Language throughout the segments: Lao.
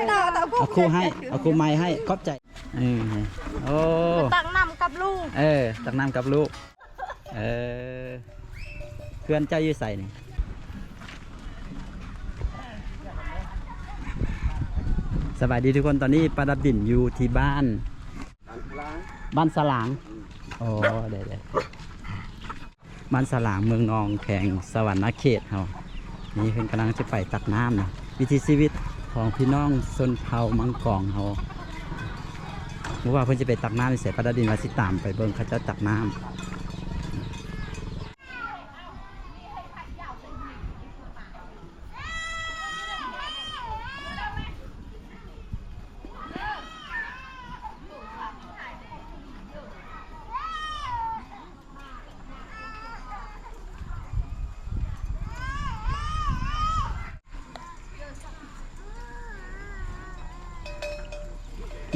ເອົາຄູ່ໃຫ້ ເອົາຄູ່ໃໝ່ໃຫ້ ຂອບໃຈ. ເອີ ໂອ້ ຕັກນ້ຳກັບລູກ ເອີ ຕັກນ້ຳກັບລູກ. ເອີ ເຮືອນເຈົ້າຢູ່ໃສນີ້? ສະບາຍດີທຸກຄົນ ຕອນນີ້ປາດັບດິນຢູ່ທີ່ບ້ານ ບ້ານສະຫຼາງ. ໂອ້ ໄດ້ໆ ບ້ານສະຫຼາງ ເມືອງນອງ ແຂວງສະຫວັນນະເຂດເຮົານີ້ ເພິ່ນກຳລັງຈະໄປຕັກນ້ຳນະ. ວິຖີຊີວິດຂອງພີ່ນ້ອງຊົນເຜົ່າມັງກອງເຮົາ ບໍ່ວ່າເພິ່ນຈະໄປຕັກນ້ຳຢູ່ໃສ ປາດາດິນວ່າຊິຕາມໄປເບິ່ງເຂົາເຈົ້າຕັກນ້ຳ.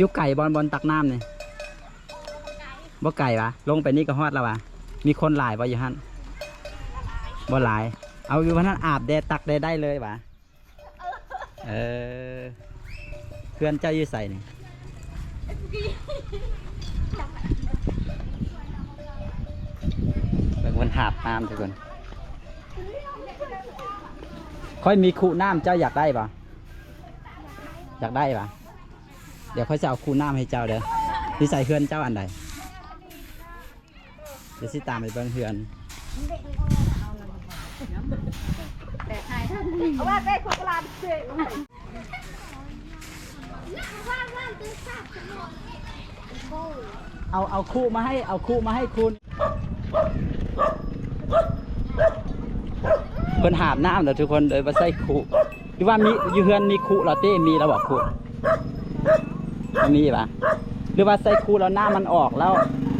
ຢູ່ໄກບໍ່ ບ່ອນຕັກນ້ຳນີ້? ບໍ່ໄກຫວາ? ລົງໄປນີ້ກໍຮອດແລ້ວຫວາ? ມີຄົນຫຼາຍບໍ່ຢູ່ຫັ້ນ? ບໍ່ຫຼາຍ. ເອົາຢູ່ຫັ້ນອາບແດ່ ຕັກແດ່ ໄດ້ເລີຍຫວາ? ເອີ ເຮືອນເຈົ້າຢູ່ໃສນີ້? ເບິ່ງເພິ່ນຫາບນ້ຳທຸກຄົນ. ຂ້ອຍມີຄຸນ້ຳ ເຈົ້າຢາກໄດ້ບໍ່? ຢາກໄດ້ຫວາ? ດຽວຂ້ອຍຊິເອົາຄຸນ້ຳໃຫ້ເຈົ້າເດີ. ຢູ່ໃສເຮືອນເຈົ້າ ອັນໃດ? ດຽວຊິຕາມໄປເບິ່ງເຮືອນ. ເອົາ ເອົາຄຸມາໃຫ້ ເອົາຄຸມາໃຫ້ຄຸນ. ເພິ່ນຫາບນ້ຳແລ້ວທຸກຄົນ ໂດຍບໍ່ໃຊ້ຄຸ. ຫຼືວ່າມີ ຢູ່ເຮືອນມີຄຸແລ້ວເຕ? ມີແລ້ວບໍ່ຄຸ? ບໍ່ມີຫວາ? ຫຼືວ່າໃສ່ຄຸແລ້ວນ້ຳມັນອອກແລ້ວ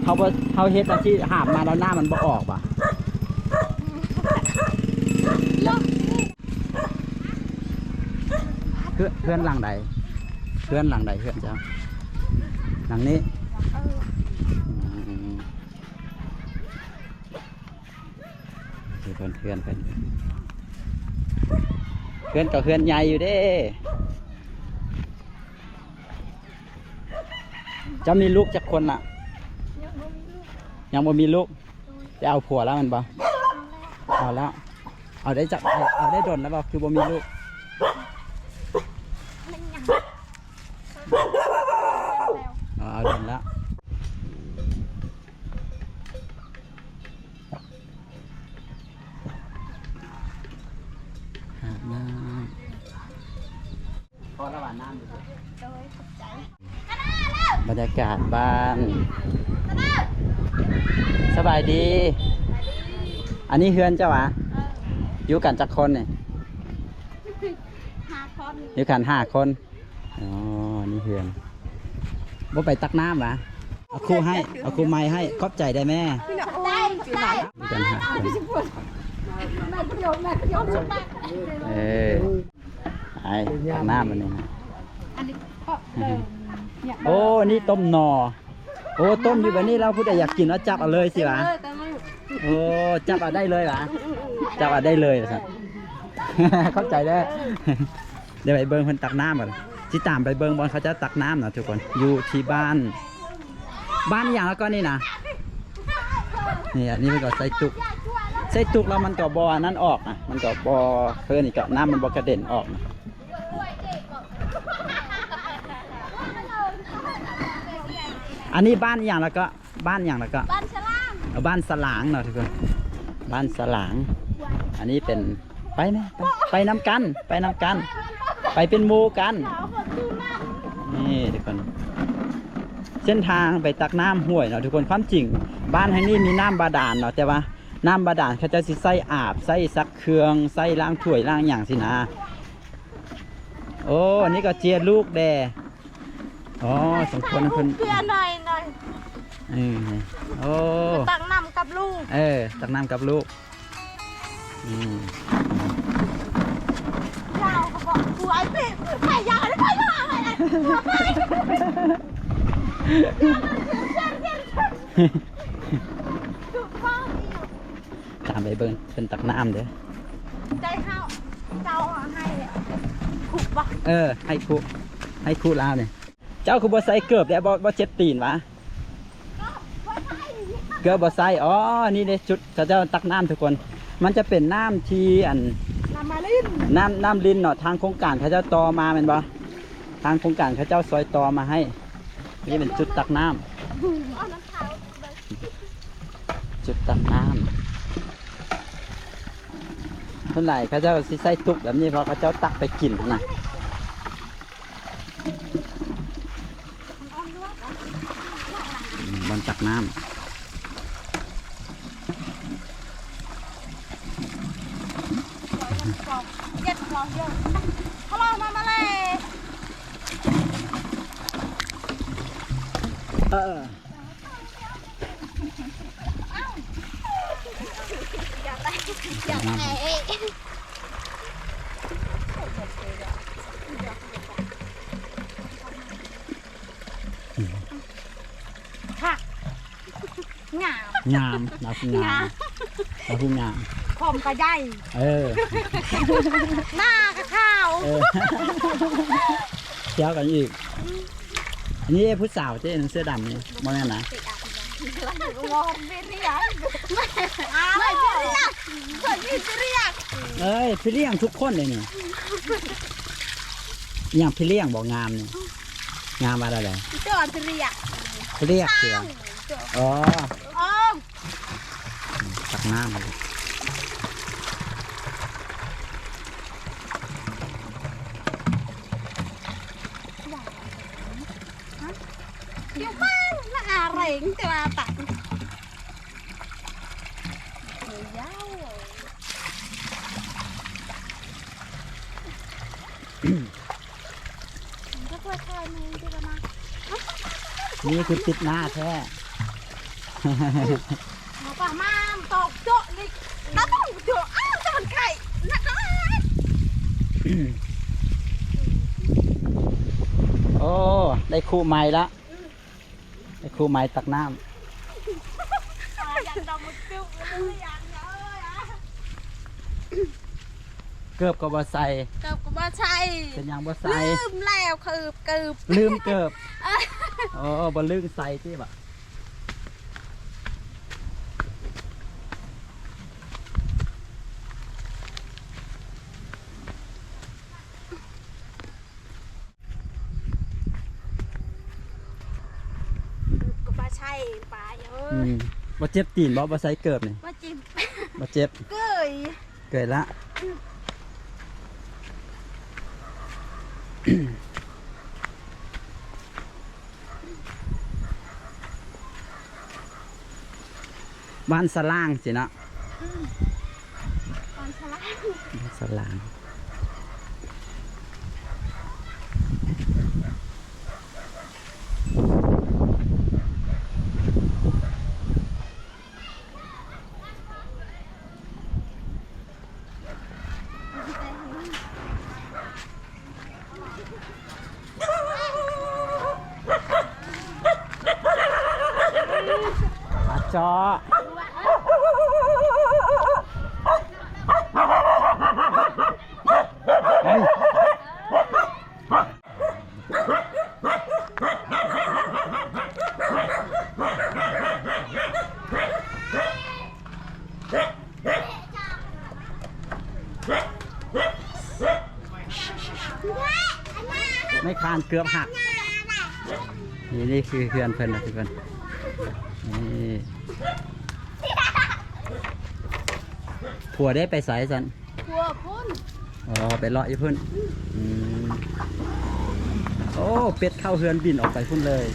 ເຮົາບໍ່ ເຮົາເຮັດອັນທີ່ຫາບມາແລ້ວນ້ຳມັນບໍ່ອອກຫວາ? ເຮືອນ ເຮືອນຫຼັງໃດ? ເຮືອນຫຼັງໃດເຮືອນເຈົ້າ? ຫຼັງນີ້? ເອີ ອືມ. ເຮືອນ ເຮືອນ ເຮືອນ ເຮືອນກໍເຮືອນໃຫຍ່ຢູ່ເດ້. ເຈົ້າມີລູກຈັກຄົນລະ? ຍັງບໍ່ມີລູກ. ໄປເອົາຜົວແລ້ວແມ່ນບໍ່? ເອົາແລ້ວ. ເອົາໄດ້ຈັກ ເອົາໄດ້ດົນແລ້ວບໍ່? ຄືບໍ່ມີລູກ. ເອົາ ເອົາດົນແລ້ວ. ຫາບນ້ຳ ພໍລະຫວານນ້ຳ. ໂດຍ ຂອບໃຈ. ບັນຍາກາດບ້ານ. ສະບາຍດີ. ອັນນີ້ເຮືອນເຈົ້າຫວາ? ເອີ ຢູ່ກັນຈັກຄົນນີ້? ຫ້າຄົນ. ຢູ່ກັນຫ້າຄົນ. ອໍ ນີ້ເຮືອນ. ບໍ່ໄປຕັກນ້ຳຫວາ? ເອົາຄູ່ໃຫ້ ເອົາຄູ່ໃໝ່ໃຫ້. ຂອບໃຈໄດ້ແມ່. ຂອບໃຈ ຂອບໃຈ. ເອີ ໄປຕັກນ້ຳອັນນີ້ນະ. ໂອ້ ນີ້ຕົ້ມໜໍ່. ໂອ້ ຕົ້ມຢູ່ແບບນີ້ແລ້ວ ຜູ້ໃດຢາກກິນເອົາຈັບເອົາເລີຍຊິຫວາ? ໂອ້ ຈັບເອົາໄດ້ເລີຍຫວາ? ຈັບເອົາໄດ້ເລີຍວ່າຊັ້ນ. ຂອບໃຈເດີ. ດຽວໄປເບິ່ງເພິ່ນຕັກນ້ຳກ່ອນ. ຊິຕາມໄປເບິ່ງບ່ອນເຂົາເຈົ້າຕັກນ້ຳນະທຸກຄົນ. ຢູ່ທີ່ບ້ານ ບ້ານອີ່ຫຍັງລະກໍນີ້ນະ? ນີ້ ອັນນີ້ເພິ່ນກໍໃສ່ຕຸກ ໃສ່ຕຸກແລ້ວມັນກໍບໍ່ອັນນັ້ນອອກນະ. ມັນກໍບໍ່ ເອີ້ນອີ່ຫຍັງ ນ້ຳມັນບໍ່ກະເດັນອອກນະ. ອັນນີ້ບ້ານອີ່ຫຍັງລະກໍ? ບ້ານຫຍັງລະກໍ? ບ້ານສະຫຼາງ. ເອົາ ບ້ານສະຫຼາງເນາະທຸກຄົນ ບ້ານສະຫຼາງ. ອັນນີ້ເປັນ ໄປແມ່ ໄປ ໄປນຳກັນ ໄປນຳກັນ ໄປເປັນໝູ່ກັນ. ນີ້ທຸກຄົນ ເສັ້ນທາງໄປຕັກນ້ຳຫ້ວຍເນາະທຸກຄົນ. ຄວາມຈິງບ້ານແຫ່ງນີ້ມີນ້ຳບາດານເນາະ ແຕ່ວ່ານ້ຳບາດານເຂົາເຈົ້າຊິໃຊ້ອາບ ໃຊ້ຊັກເຄື່ອງ ໃຊ້ລ້າງຖ້ວຍລ້າງຫຍັງຊີ້ນາ. ໂອ້ ອັນນີ້ກໍເຈຍລູກແດ່. ອໍ ສົມຄວນເພິ່ນ ເກືອໜ້ອຍໆ. ເອີ ໂອ້ ຕັກນ້ຳກັບລູກ. ເອີ ຕັກນ້ຳກັບລູກ. ອືມ ຢາວກໍບອກ ກູໄອ້ເປ້ ໄປຢາວ ໄປຢາວ ໄປ ຕາມໄປເບິ່ງເພິ່ນຕັກນ້ຳເດີ້. ໃຈເຮົາ ເຈົ້າໃຫ້ຄຸບໍ່? ເອີ ໃຫ້ຄຸ. ໃຫ້ຄູລາວນີ້ ເຈົ້າຄືບໍ່ໃສ່ເກີບແດ່ ບໍ່ ບໍ່ເຈັບຕີນຫວາ? ເກີບບໍ່ໃສ່. ອໍ ນີ້ເດ້ ຈຸດເຂົາເຈົ້າຕັກນ້ຳທຸກຄົນ ມັນຈະເປັນນ້ຳທີ່ອັນ ນ້ຳມາລິນ ນ້ຳ ນ້ຳລິນເນາະ ທາງໂຄງການເຂົາເຈົ້າຕໍ່ມາແມ່ນບໍ່? ທາງໂຄງການເຂົາເຈົ້າຊ່ອຍຕໍ່ມາໃຫ້. ນີ້ເປັນຈຸດຕັກນ້ຳ ຈຸດຕັກນ້ຳ. ສ່ວນຫຼາຍເຂົາເຈົ້າຊິໃສ່ຕຸກແບບນີ້ ເພາະເຂົາເຈົ້າຕັກໄປກິນນະ. ອືມ ບ່ອນຕັກນ້ຳ. ເອີ. ຄັກ ງາມ ງາມ ລາວຄືງາມ ງາມ ລາວຄືງາມ ຄອມກະໃຫຍ່ ເອີ ໜ້າກະຂາວ ເອີ ທ່ຽວກັນອີກ. ອັນນີ້ຜູ້ສາວເດ້ ເສື້ອດຳນີ້ ບໍ່ແມ່ນນະ? ເອີຍ ພີ່ລ້ຽງທຸກຄົນເດ້ນີ້. ອີຫຍັງພີ່ລ້ຽງບໍ່ ງາມນີ້? ງາມວ່າແນວໃດ? ເສື້ອພີ່ລ້ຽງ ພີ່ລ້ຽງເສື້ອ. ອໍ ຕັກນ້ຳ. ນີ້ຄືຕິດໜ້າແທ້. ໂອ້ ໄດ້ຄຸໃໝ່ລະ. ໄອ້ຄູໄມ້ຕັກນ້ຳ ເກີບກໍບໍ່ໃສ່ ເກີບກໍບໍ່ໃສ່ ເປັນຫຍັງບໍ່ໃສ່? ລືມແລ້ວ ເກີບ ເກີບ ລືມເກີບ ເອີ ໂອ້ ບໍ່ລືມໃສ່ຕິບະ? ກໍບໍ່ໃສ່ປາຍເອີຍ ອືມ ບໍ່ເຈັບຕີນບໍ່ ບໍ່ໃສ່ເກີບນີ້? ບໍ່ເຈັບ ບໍ່ເຈັບ ເກີຍ ເກີຍລະ ອືມ. ບ້ານສະຫຼາງຊີ້ເນາະ ອືມ ບ້ານສະຫຼາງ ບ້ານສະຫຼາງ. ມາເຈາະ ເຮີ້ຍ. ໄມ້ຄານເກືອບຫັກ ນີ້ ນີ້ຄືເຮືອນເພິ່ນນະທຸກຄົນ ນີ້ ຜົວໄດ້ໄປໃສຊັ້ນ? ຜົວພຸ້ນ ອໍ ໄປເລາະຢູ່ພຸ້ນ ອືມ ໂອ້ ເປັດເຂົ້າເຮືອນບິນອອກໄປພຸ້ນເລີຍ